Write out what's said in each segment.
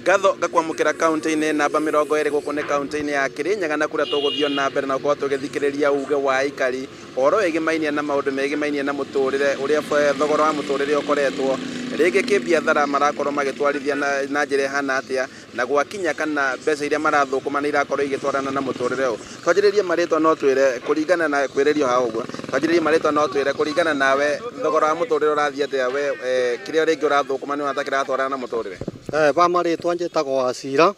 Ngatho ngakwamũkĩra kaunti-inĩ namba 20 gũkũ nĩ kaunti-inĩ ya Kirinyaga na kũrĩa tũgũthiĩ na mbere na gũkorwo tũgĩthikĩrĩria uge wa aikari ũhoro wĩgĩmainie na maũndũ megĩmainie na mũtũrĩre ũrĩa thogora wa mũtũrĩre ũkoretwo rĩngĩ kĩbiathara marakorwo magĩtwarithia na njĩra ĩhana atĩa na gwakinya kana mbeca iria marathũkũma nĩ irakorwo igĩtwarana na mũtũrĩre ũyũ. Twanjĩrĩrie marĩtwa no twĩre kũringana na kwĩrĩrio ha ũguo, twanjĩrĩrie marĩtwa no twĩre kũringana nawe thogora wa mũtũrĩre ũrathiĩ atĩa we kĩrĩa rĩngĩ ũrathũkũma nĩ ũrona ta kĩratwarana na mũtũrĩre? Ba marĩtwa njĩtagwo Wacira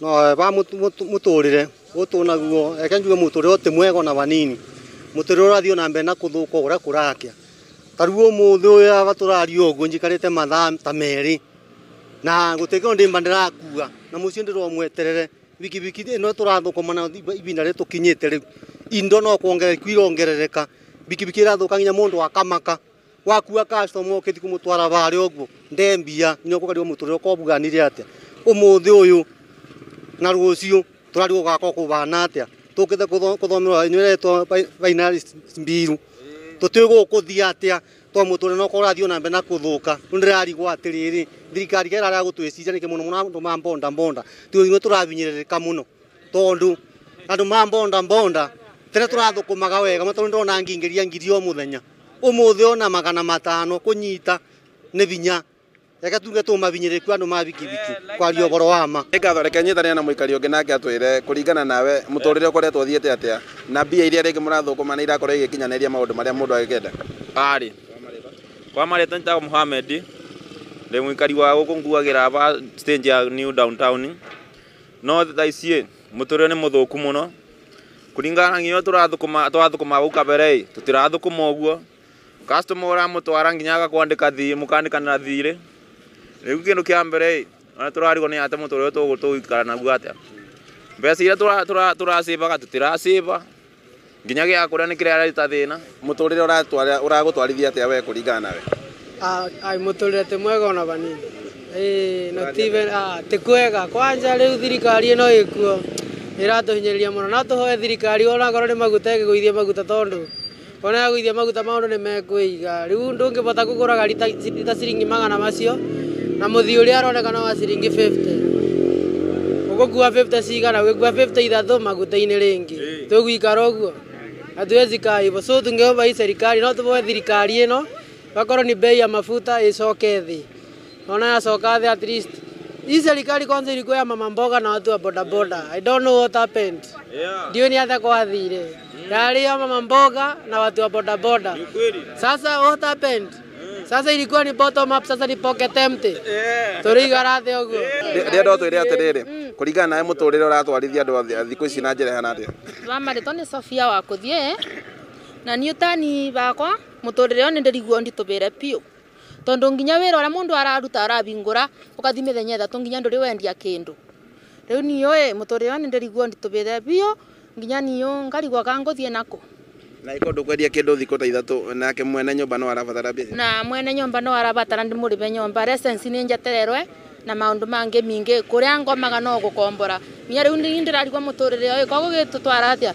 no ba mũtũrĩre ũtũnaguo eke njuge mũtũrĩre ti mwega ona vanini, mũtũrĩre ũrathiĩ na mbere na kũthũka ũrĩa kũrakia. Ta rĩu ũmũthĩ ũyũ aba tũraria ũguo njikarĩte mathaa ta merĩ na gũtirĩ kĩndũ ndĩmba ndĩrakua na mũciĩ ndĩromweterere bikibiki ĩno tũrathũkũma nayo ibinda rĩrĩ tũkinyĩte rĩu indo no kuongerereka irongerereka, bikibiki ĩrathũka nginya mũndũ akamaka wakua customer ũkĩthiĩ kũmũtwara varĩa ũguo ndembia nginya ũkũgeria mũtũrĩre ũkobuganire atĩa ũmũthĩ ũyũ na rũciũ tũrarigwo gũgakorwo kũbana atĩa tũkĩte kũthomerwo inyuĩ ĩretwo binary mbiru tũtiũĩ gũkũthiĩ atĩa to mũtũrĩre no ũrathiĩ na mbere na kũthũka. Rĩu ndĩrarigwo atĩrĩrĩ thirikari ĩrarega gũtwĩciria nĩkĩ mũno mũno andũ ma bonda bonda ithuĩ tũrabinyĩrĩrĩka mũno tondũ andũ ma bonda bonda tene tũrathũkũmaga wega tondũ ndĩrona ngingĩria ngiri o mũthenya ũmũthĩ ona 500 kũnyita nĩ binya reke tuge tũmabinyĩrĩku andũ ma bikibiki kwaria ũhoro wa ma. Nĩ ngatho, reke nyitanĩre na mũikari ũngĩ nake atwĩre kũringana nawe mũtũrĩre ũkoretwo ũthiĩte atĩa na mbia iria rĩngĩ mũrathũkũma nĩ irakorwo igĩkinyanĩria maũndũ marĩa mũndũ angĩkenda. Arĩ kwa marĩtwa njĩtagwo Mohamed, ndĩ mũikari wa gũkũ nguagĩra aba stage ya New Downtown, no thaa ici mũtũrĩre nĩ mũthũku mũno kũringana na nginya tũrathũkũma twathũkũma gũkũ kabere ĩ tũtirathũkũma ũguo customer ũramũtwara nginya agakwandĩka thirĩ mũkandĩkanĩra thirĩ. Rĩu kĩndũ kĩa mbere ĩ ona tũrarigwo nĩ atĩ mũtũrĩre tũgũikara naguo atĩa, mbeca iria tũracĩbaga tũtiracĩba nginya gĩa kũrĩa nĩ kĩraruta thĩna. Mũtũrĩre ũragũtwarithia atĩa we kũringana nawe? Ai mũtũrĩre ti mwega ona vanini. Not even ti kwega kwanja rĩu thirikari ĩno ĩkuo ĩratũhinyĩrĩria mũno no tũhoe thirikari ona korwo nĩ maguta ĩkĩgũithia maguta tondũ ona yagũithia maguta maũndũ nĩ mekwĩiga. Rĩu ndũngĩbota kũgũraga rita ciringi magana macio na mũthii ũrĩa aronekana wa ciringi 50 ũgũkua 50 cigana ũgĩkua 50 ithatũ maguta-inĩ rĩngĩ tũgũikara ũguo hatuwezi kaa hivyo. So tungeomba hii serikali no tũhoe thirikari ĩno wakorwo ni bei ya mafuta icoke thĩ, ona yacoka thĩ at least hii serikali kwanza ilikuwa ya mama mboga na watu wa bodaboda. I don't know what happened. Ndio ni hata kwathire yarĩ ya mama mboga na watu wa bodaboda. Sasa what happened? Sasa ilikuwa ni bottom up, sasa ni pocket empty. Tũrĩigara thĩ ũguo. Ndĩrenda ũtwĩre atĩrĩrĩ kũringana nawe mũtũrĩre ũratwarithia andũ a thikũ ici na njĩra ĩhana atĩa? Wa marĩtwa nĩ Sofia wa kũthiĩ na niĩ ũtani bakwa mũtũrĩre ũyũ nĩ ndĩriguo nditũbĩre biũ tondũ nginya wĩra ũrĩa mũndũ araruta arabingũra ũgathiĩ mĩthenya ĩtatũ nginya ndũrĩ wendia kĩndũ. Rĩu niĩ ĩ mũtũrĩre ũyũ nĩ ndĩriguo nditũbĩre biũ nginya niĩ ngarigwo kana ngũthiĩ nakũ. Na ĩkorwo ndũkwendia kĩndũ thikũ ta ithatũ nake mwene nyũmba no arabatara mbia? Na mwene nyũmba no arabatara ndĩmũrĩbe nyũmba license nĩ njetererwe na maũndũ mangĩ mingĩ kũrĩa ngomaga no gũkombora nginya rĩu ndĩrarigwo mũtũrĩre ũyũ koguo gĩtũtwara atĩa.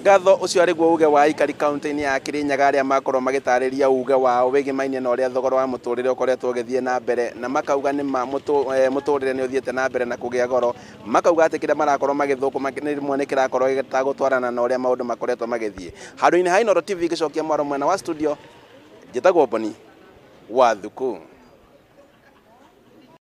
Ngatho ũcio arĩ guo uge wa aikari kaunti-inĩ ya Kirinyaga arĩa makorwo magĩtarĩria uge wao wĩgĩmainie na ũrĩa thogora wa mũtũrĩre ũkoretwo ũgĩthiĩ na mbere na makauga nĩ ma mũtũrĩre nĩ ũthiĩte na mbere na kũgĩa goro, makauga atĩ kĩrĩa marakorwo magĩthũkũma nĩ rĩmwe nĩ kĩrakorwo gĩtagũtwarana na ũrĩa maũndũ makoretwo magĩthiĩ. Handũ-inĩ ha Inooro TV gĩcokia mwaro mwena wa studio, njĩtagwo Boni wa Thuku.